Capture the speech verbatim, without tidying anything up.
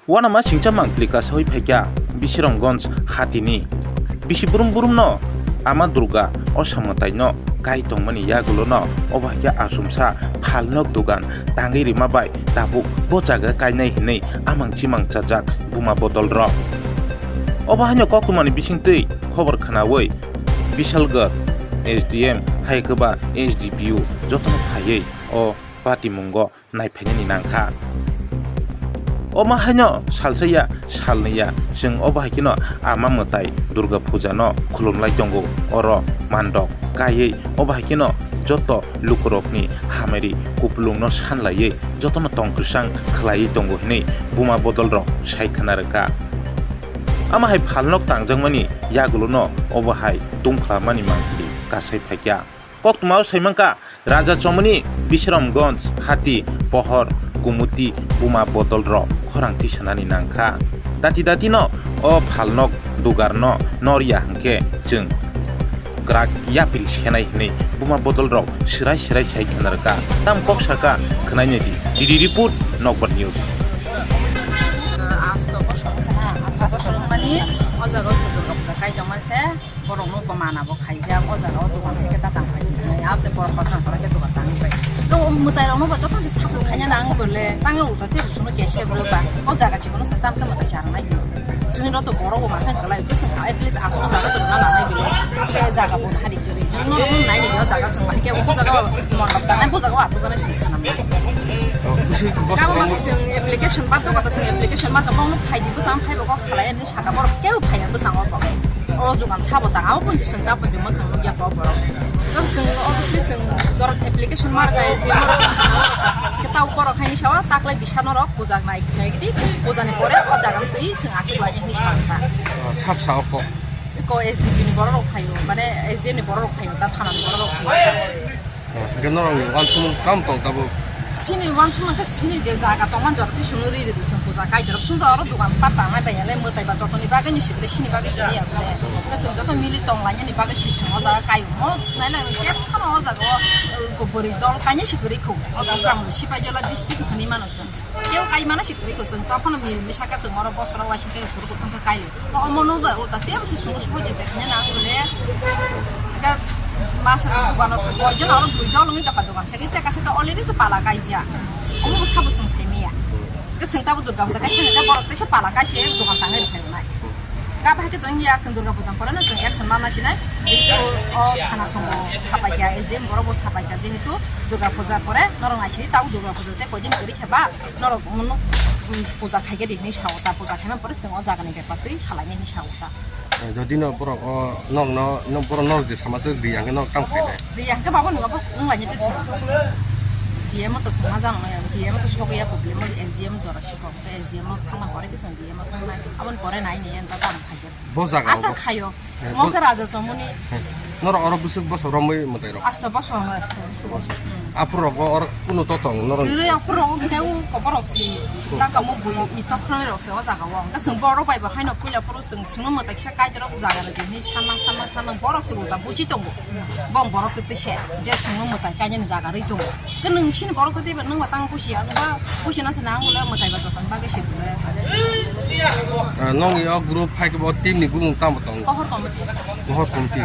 Uanama singcha mangpili kasawi phaikha Bisramganj hatini. Bisi brum brumno Ama Durga o samwtaino kai tongmani yagulono obo haikhe asumsa phalnok dugan tangwi rima bai tabuk bo jaga kainai hinwi amang chimang chajak buma bodolrok. Obo haino koktwmani bisingtwi khobor khnaui Bisalgarh S D M hai khe ba S D P O jotono phaiwi o patimungo naiphainani nangkha. Omo haino salsa ya salnwi ya chwng obo hai kheno Ama Mwtai Durga Puja no khulumlai tongo. Oro mandok kaiwi obo hai kheno joto lukurokni hamari kupulungno sanlaiwi jotono tong kwsang khlaiwi tongo hinwi buma bodolrok sai khna rwkha. Ama hai phalnok tangjakmani yagulono obo hai tungphlamani mangpili kasai phaikha. Koktwmao sai mankha, Raja Chomoni, Bisramganj, Hati, Pohor, Kumuti, buma bodolrok khorang tisanani nangkha. Dati datino o phalnok dugarno norya hwnkhe chwng kwrak yapri senai hinwi buma bodolrok swrai swrai sai khna rwkha. Tam kok sakha khnaina di. D D report, Nokbar News. Asto bosong khna, asto bosong mani o jaga o se Durga Puja kai tongma se. Borokno bo mana bo khaijak, o jaga o dogan hai khe ta tang phai tongmani, abo se borok khoroksa khorok khe dogan tangwi bai. To o mwtai rokno bo joto se support khaina nang bole, tangwi uta tei busuno kese bwrwi ba, o jaga chikon se tam khe mwtai charwnai hino. Chini rok to borok bo ma khe kwlai, bwswk at least aswk jaga to rwna nangnai bini. Hwnkhe jaga bo hari kwrwi, nwng no rwmani nai ni o jaga chwng bai khe o jaga o mondop tanai, bo jaga o achuk janai chwng swnam nai. Kabang bagwi chwng application ba doga to chwng application ba kabang no phai di bwsang phai bo kok salai ani. Saka borok keu phaiya bwskango bo. O jugan sabo tang, abo ponjo chwng ta ponjo mwkhang nukya kok borok. Tamo chwng obviously chwng borok application mar khai je borok tao borok haini sawa taklai bisa norok puja nai nai gidi puja ni pore o jaga twi chwng achuk lai hinwi sa kha. Sap sa o kok. Ko S D P ni borok rok phaio, mane S D M ni borok rok phaio, ta thana ni borok rok phaio. Hwnkhe norokni uansukmung tamo tong tabuk? Chini uansukmung khe chini je jaga tongmani jora twi chwngno ri rwdi chwng puja kaitorok. Chwngno oro dogan pat tangnai bai ya le mwtai ba jotoni bagwi ni sibole chini bagwi sini ya bole. Hwnkhe chwng joto mili tong lainani bagwi si chwng o jaga kai o. Mo nai le hwnkhe phano o jaga o, uh, bwrwi dol kainwi si kwrwi kho. O Bisramganj Sipahijala district hwnwi mano chwng. Keu kai mana si kwrwi kho chwng, tophano mil misa khe chwng oro bosoro uaising tei phuru kuthum khe kai. To omo no ba ulta tei bwswk sunu sukha jete khne nang bole. Ga masa dogano se koi jona oro dui dol wngwi tongkha dogan se tei kaisa khe already se pala kaijak. Omo bo sabo chwng sai maya. Ke chwng tabo Durga Puja kai khne borok teisa pala kai se dogan tangnai rwkha nai. Ga bahai khe tong ya chwng Durga Puja pore no chwng action mana sinai. O thana songo sapai kha, S D M borok bo sapai kha jehetu Durga Puja pore norok naisidi tabo Durga Puja tei koi din kwrwi khe ba. Norok munu, um, puja khaikhe di hinwi sao ta, puja khaima pore chwng o jagani bepar twi salainai hinwi sao ta. Eh, jodi no borok o nokno, nok borok norok je sama se ri ang khe norok tamo khainai? Ri ang khe babo nwng abo wng lainai twi chwng. D M o to chwng ma jano ya, D M o to sogwi ya problem o, S D M jora sikok, S D M o thangna pore khe chwng D M o thangnai, aboni pore nai ni yen ta tamo khaijak. Bo jaga asa o bo khaio. Eh, mo bo khe Raja Chomoni. Eh, norok oro bwswk bosor romwi mwtai rok? Asto bosor, asto bosor. Bosor. Aphuru rogo oro kunu totong norok? Kwrwi aphuru rogo khe u koborok si. Hmm. Taka mo bui i tokhrani rok se o jaga o. Hwnkhe chwng borok bai bo haino puila phuru chwng, chwngno mwtai kisa kaitorok jaga rwdi hinwi sanmang, sanmang, sanmang borok se ulta buchi tongo. Bong borok twi twi se je chwngno mwtai kainani jaga rwi tongo. Ke nwng sini borok twi twi nwng ba tang buchi ya, nwng ba buchi na se nang ulo mwtai ba joton bagwi se bole. Ah, nokni o group hai khe bo team ni bumung tamo tongo? Pohor committee. Pohor committee.